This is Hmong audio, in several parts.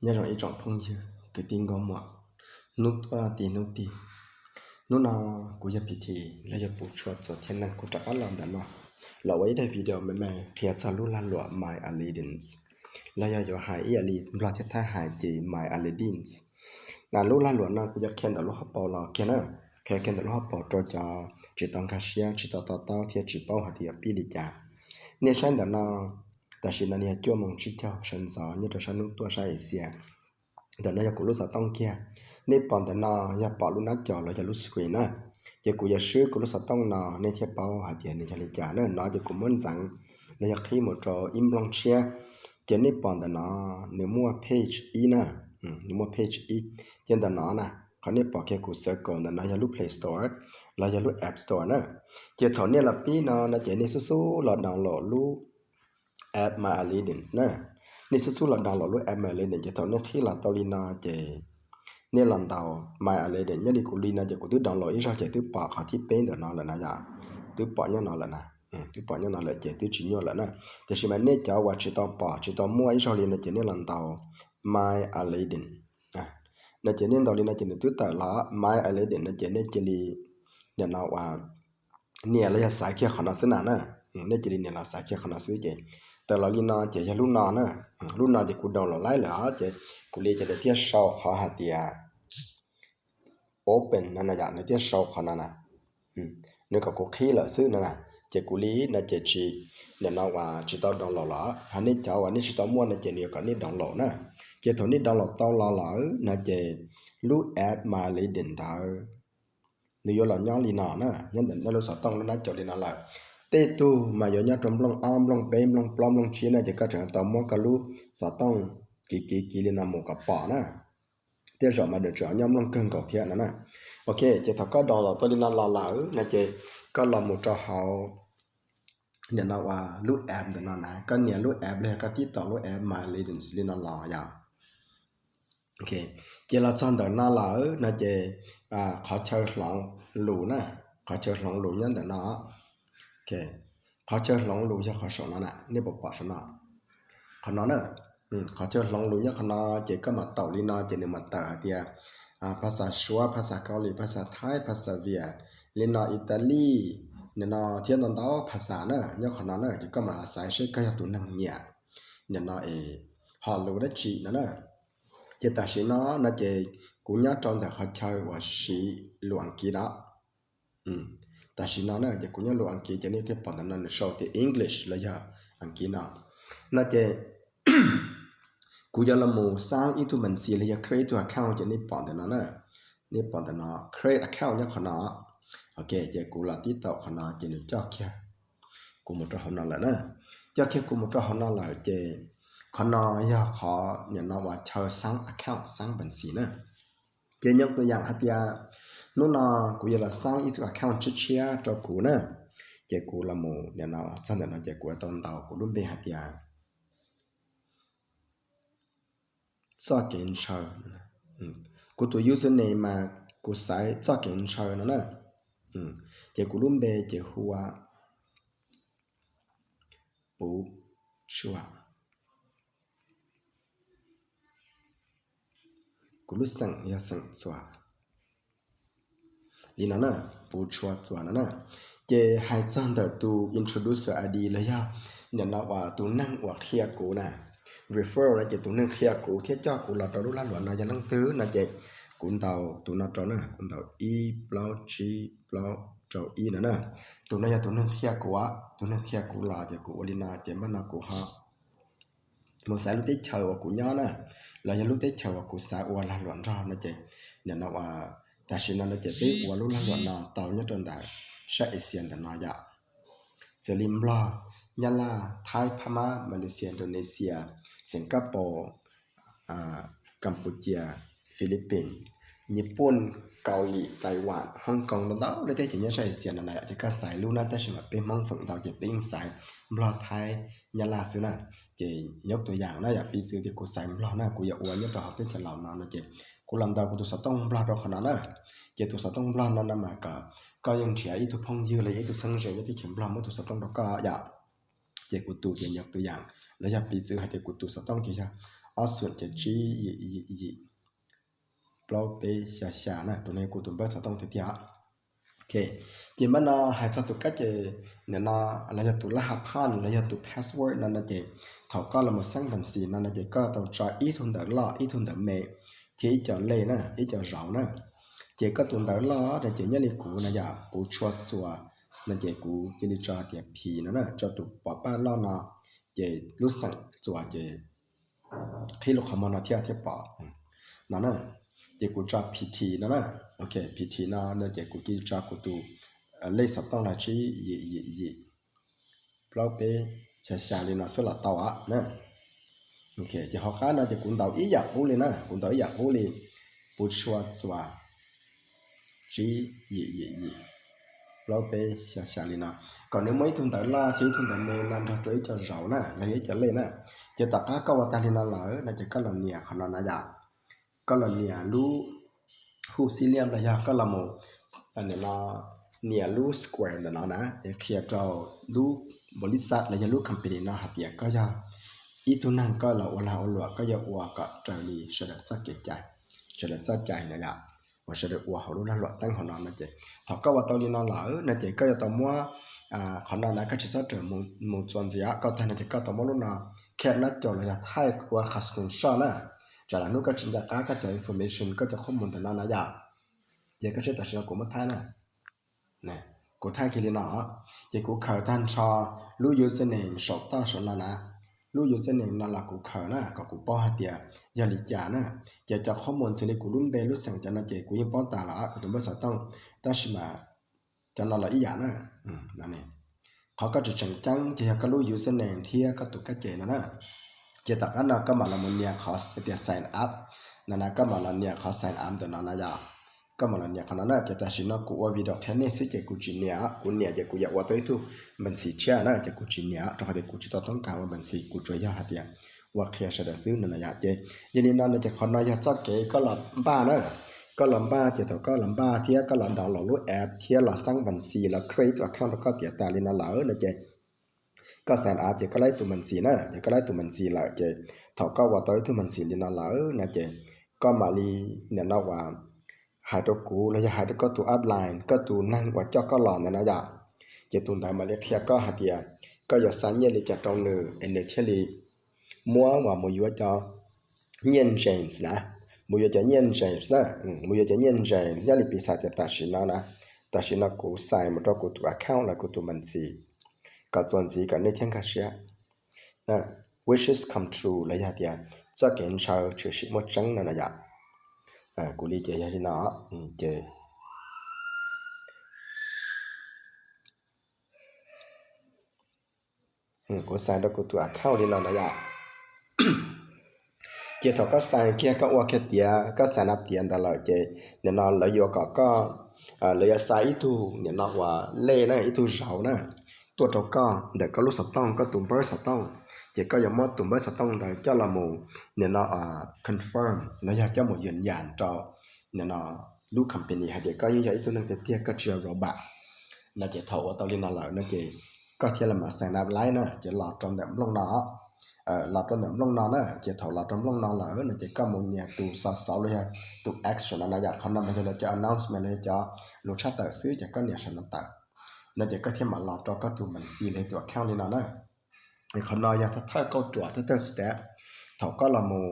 Nyob zoo ib tsoom phooj ywg kwv tij nkauj muam hnub tuaj tib hnub tij. Hnub no kuv yog P T los yog Puv Tshua Txuas Thiab Neeg kuv rov qab los ntawm no los ua ib daim video me me qhia txog lub lag luam My Allegiance, los yog yuav hais ib yam li Nplog thiab Thaib hais ces My Allegiance. Lub lag luam no kuv yuav qhia ntawm lub hauv paus los kiag na, qhia kiag ntawm lub hauv paus rau cov tsis tau nkag siab, tsis tau to taub thiab tsis paub hais tias yuav pib li cas. Nej saib ntawm no, tam sim no nws yog cuaj moos tsib caug sawv ntxov nyob rau sab hnub tuaj sab Asia. Ntawm no yog kuv lub xov tooj kiag. Nej pom ntawm no yog pom lub nab cov los yog lub screen na. Ces kuv yuav swb kuv lub xov tooj no nej thiaj paub hais tias nws yog li cas na. No ces kuv muab ntxeev los yog qhib mus rau ib nplooj tshiab. Ces nej pom ntawm no nws muaj page ib na, nws muaj page ib. Ces ntawm no na, qhov nej pom kiag kuv circle ntawm no yog lub Play Store los yog lub App Store na. Ces thaum nej los pib no no ces nej xub xub los download lub app My Allegiance na. Nej xub xub los download lub app My Allegiance ces thaum nej qhib los tau li no ces nej los ntaus My Allegiance. Nyob li kuv li no ces kuv twb download ib zaug ces twb pom qhov thib peb ntawm no lawm na yom. Twb pom nyob no lawm na, twb pom nyob no lawm ces twb tsis nyuaj lawm na. Tiam sis mas nej cov uas tsis tau pom tsis tau muaj ib zaug li no ces nej los ntaus My Allegiance no ces nej ntaus li no ces nws twb tawm los My Allegiance no ces nej cia li, nim no uas nias los yog xaiv kiag qhov no xwb na na. Nej cia li nias los xaiv kiag qhov no xwb ces tawm los li no ces yog lub no na. Lub no ces kuv download laib lawm os ces kuv li ces nws thiaj sau qhov hais tias open no na yom, nws thiaj sau qhov no na. Nws kom kuv qhib lawm xwb no na. Ces kuv li no ces tsis, nim no uas tsis tau download los, ho nej cov uas nej tsis tau muaj no ces nws yuav kom nej download na. Ces thaum nej download tau los lawm no ces lub app My Allegiance ntawd nws yuav los nyob li no na, nyob ntawm nej lub xov tooj lub nab cov li no lawm. Tej tug mas yuav nyob rau nplooj ob, nplooj peb, nplooj plaub, nplooj tsib na ces koj tseem tau muab koj lub xov tooj kiv kiv kiv li no mus kom pom na. Tej zaum mas nws tseem nyob nplooj kawg nkaus thiab no na. Ok, ces thaum koj download tau li no los lawm no ces koj los mus rau hauv nim no uas lub app ntawm no na, koj nias lub app los yog koj tib tom lub app My Allegiance li no los yom. Ces los txog ntawm no lawm no ces qhov chaw hloov lus na, qhov chaw hloov lus nyob ntawm no. Qhov chaw hloov lus yog qhov saum no na, nej puas pom saum no? Qhov no na, qhov chaw hloov lus nyob qhov no ces koj mam taum li no ces nws mam tawm hais tias phas xas Suav, phas xas Kaus Lim, phas xas Thaib, phas xas Vias, li no Italy, nim no thiab ntau ntau phas xas na nyob qhov no na ces koj mam los xaiv seb koj yog tus neeg nyiam nim no es hom lus dab tsi no na. Ces tam sim no no ces kuv nyob rau ntawm qhov chaw uas siv lus Askiv no. Tam sim no na ces kuv nyob lus Askiv ces nej thiaj pom ntawm no nws sau tias English los yog Askiv no. No ces kuv yuav los mus xaab ib tug npees xis los yog create ib tug account ces nej pom ntawm no na. Nej pom ntawm no create account nyob qhov no. Ok, ces kuv los tib taum qhov no ces nws coj kiag kuv mus rau hauv no lawm na. Coj kiag kuv mus rau hauv no lawm ces qhov no yog qhov nim no uas chaw xaab account xaab npees xis na. Ces nyob tus yaam hais tias hnub no kuv yuav los xaab ib tug account tshiab tshiab rau kuv na. Ces kuv los mus nim no txog ntawm no ces kuv yuav tau ntaus kuv lub npe hais tias Txoj Kev Ntshaw. Kuv tus username mas kuv xaiv Txoj Kev Ntshaw no na. Ces kuv lub npe ces hu ua Puv Tshua. Kuv lub xeem yog xeem Txuas. Li no na, Puv Tshua Txuas no na. Ces hais txog ntawm tus introducer I D los yog nim no uas tus neeg uas qhia kuv na, referral no ces tus neeg qhia kuv thiab coj kuv los rau lub lag luam no yog leej twg no ces kuv ntaus tus no rau na, kuv ntaus ib plaub tsib plaub rau ib no na. Tus no yog tus neeg qhia kuv, tus neeg qhia kuv los ces kuv ua li no ces npaj no kuv ho mus xaiv lub teb chaws uas kuv nyob na, los yog lub teb chaws uas kuv xav ua lag luam nrog no ces nim no uas tam sim no no ces peb ua lub lag luam no tau nyob rau ntawm sab Asia ntawm no yom. Xws li Nplog, Nyab Laj, Thaib, Phab Mab, Malaysia, Indonesia, Singapore, Cambodia, Philippines, Nyij Pooj, Kaus Lim, Taiwan, Hong Kong, ntau ntau lub teb chaws nyob sab Asia no na yom. Ces koj xaiv lub na, tab sis mas peb Hmoob feem ntau ces peb yeej xaiv Nplog, Thaib, Nyab Laj xwb na. Ces nyob tus yaam na yom, piv txwv tias kuv xaiv Nplog na, kuv yuav ua nyob rau hauv teb chaws Laus no no ces kuv los ntaus kuv tus xov tooj Nplog rau qhov no na. Ces tus xov tooj Nplog no no mas kom koj yeej nrhiav ib tug phooj ywg los yog ib tug txheeb ze nyob teb chaws Nplog muab tus xov tooj rau koj yom. Ces kuv tus ces nyob tus yaam Los yog piv txwv hais tias kuv tus xov tooj ces yog ob xoom ces tsib yim yim yim plaub peb xya xya na, tus no yog kuv tus npawb xov tooj tiag tiag. Ces npaj no hais txog tus kab ces nim no los yog tus laj ha phaj los yog tus password no no ces thaum koj los mus xeeb npas xis no no ces koj tau tso ib tug ntawv loj ib tug ntawv me thiab ib co lej na ib co zauv na. Ces koj tus ntawv loj no ces nyob li kuv no yog kuv tshua txuas no ces kuv cia li tso tias P no na, tso tus pov paj loj no, ces lub xeem txuas ces qhib lub qhov muag no thiaj thiaj pom no na. Ces kuv tso P T no na, ok, P T no no ces kuv cia li tso kuv tus lej xov tooj los tsib yim yim yim plaub peb xya xya li no xwb los tau na. Ces hauv qab no ces kuv ntaus ib yam qub li na, kuv ntaus ib yam qub li, puv tshua txuas tsib yim yim yim plaub peb xya xya li no, kom nws muaj ib tug ntawv loj thiab ib tug ntawv me no nrog rau ib co zauv na los yog ib co lej na. Ces tom qab koj ua tag li no lawm no ces koj los nias qhov no na yom, koj los nias lub hu xib liaj los yog koj los mus nias lub square ntawm no na, qhia rau lub npaum li xav los yog lub company no hais tias koj yog ib tug neeg koj los ua lag ua luam, koj yuav ua kom raws li sawv daws txoj kev cai, sawv daws txoj cai na yom, uas sawv daws ua hauv lub lag luam teeb hauv no no ces thaum koj ua tau li no lawm no ces koj yuav tau muab qhov no na, koj tsis txhob rawm mus txuas ntxiv, koj tag no ces koj tau muab lub no kheb nab caus los yog thaij ua qhov screenshot na. Tsam lwm hnub koj tsis nco qab koj cov information, koj cov qhob mus ntawm no na yom. Ces koj saib tam sim no kuv muab thaij na, kuv thaij kiag li no, ces kuv khaws tag nrho lub username saum toj saum no na, lub username no los kuv khaws na kom kuv paub hais tias yog li cas na. Ces cov qhob mus ntshe li kuv lub npe lub xeem cov no ces kuv yeej paub tas los kuv tus npawb xov tooj, tab sis mas cov no los ib yam na. Qhov koj tsis tseem ceeb ces yog koj lub username thiab koj tus kab ces no na. Ces tom qab no koj mam los mus nias qhov tias sign up no na, koj mam los nias qhov sign up ntawm no na yom. Koj mam los nias qhov no na, ces tam sim no kuv ua video qhia nej xwb ces kuv tsis nias, kuv nias ces kuv yuav ua tau ib tug npas xis tshiab na, ces kuv tsis nias rau qhov tias kuv tsis tau toob kas ua npas xis, kuv tsuas yog hais tias ua qhia sawv daws xwb no na yom. Ces yog li no no ces qhov no yog txoj kev koj los npaj na. Koj los npaj ces thaum koj los npaj thiab koj los download lub app thiab los xeeb npas xis los create tus account rau koj tiav tas li no lawm no ces koj sign up ces koj laib tus npas xis na, ces koj laib tus npas xis lawm ces thaum koj ua tau ib tug npas xis li no lawm no ces koj mam li nim no uas hais rau kuv los yog hais rau koj tus upline, koj tus neeg uas coj koj los ntawd no yom. Ces tus ntawd mam li qhia koj hais tias koj yuav xa nyiaj li cas rau nws es nws thiaj li muab uas mus yuav cov nyiaj James na, mus yuav cov nyiaj James na, mus yuav cov nyiaj James nyob li piv xam tias tam sim no na, tam sim no kuv sign mus rau kuv tus account los kuv tus npas xis kom txuas ntxiv kom nej thiaj nkag siab. Wishes come true los yog tias txoj kev ntshaw tshwm sim muaj tseeb no na yom. Kuv li ces yog li no, ces kuv sign rau kuv tus account li no na yom. Ces thaum koj sign kiag koj ua kiag tiav, koj sign up tiav ntawd lawm ces nim no lawv yuav kom koj, lawv yuav xa ib tug nim no uas lej na, ib tug zauv na tuaj rau koj ntawm koj lub xov tooj, koj tus npawb xov tooj. Ces koj yuav muab tus npawb xov tooj ntawd coj los mus nim no confirm los yog coj mus yws yas rau nim no lub company hais tias koj yeej yog ib tug neeg tiag tiag, koj tsis yog robot no. Ces thaum ua tau li no lawm no ces koj thiaj li mam sign up live na, ces los rau ntawm nplooj no, los rau ntawm nplooj no na. Ces thaum los rau nplooj no lawm no ces koj mus nias tus xauv xauv los yog tus X saum no na yom. Qhov no mas yog lawv cov announcement los yog cov lus tshaj tawm xwb, ces koj nias saum no tawm no ces koj thiaj mam los rau koj tus npas xis los yog tus account li no na. Qhov no yog thawj thawj kauj ruam, thawj thawj step. Thaum koj los mus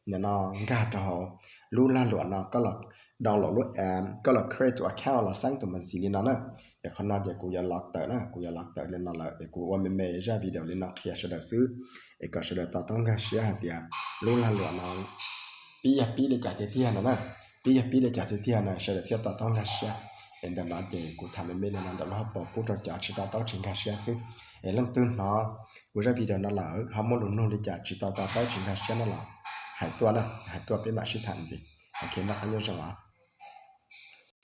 nim no nkag rau hauv lub lag luam no, koj los download lub app, koj los create tus account los xeeb tus npas xis li no na. Ces qhov no ces kuv yuav los tawm na, kuv yuav los tawm li no lawm es kuv ua me me zaj video li no qhia sawv daws xwb, es kom sawv daws to taub nkag siab hais tias lub lag luam no pib yog pib li cas tiag tiag no na. Pib yog pib li cas tiag tiag no sawv daws thiaj to taub nkag siab. Es ntawm no ces kuv tham me me li no ntawm lub hauv paus pub rau cov tsis to taub tsis nkag siab xwb. Es leej twg hnov kuv zaj video no lawm ho muaj lus nug li cas tsis tau to taub tsis nkag siab no los hais tuaj na, hais tuaj peb mam sib tham ntxiv. Ok, noj qab nyob zoo os.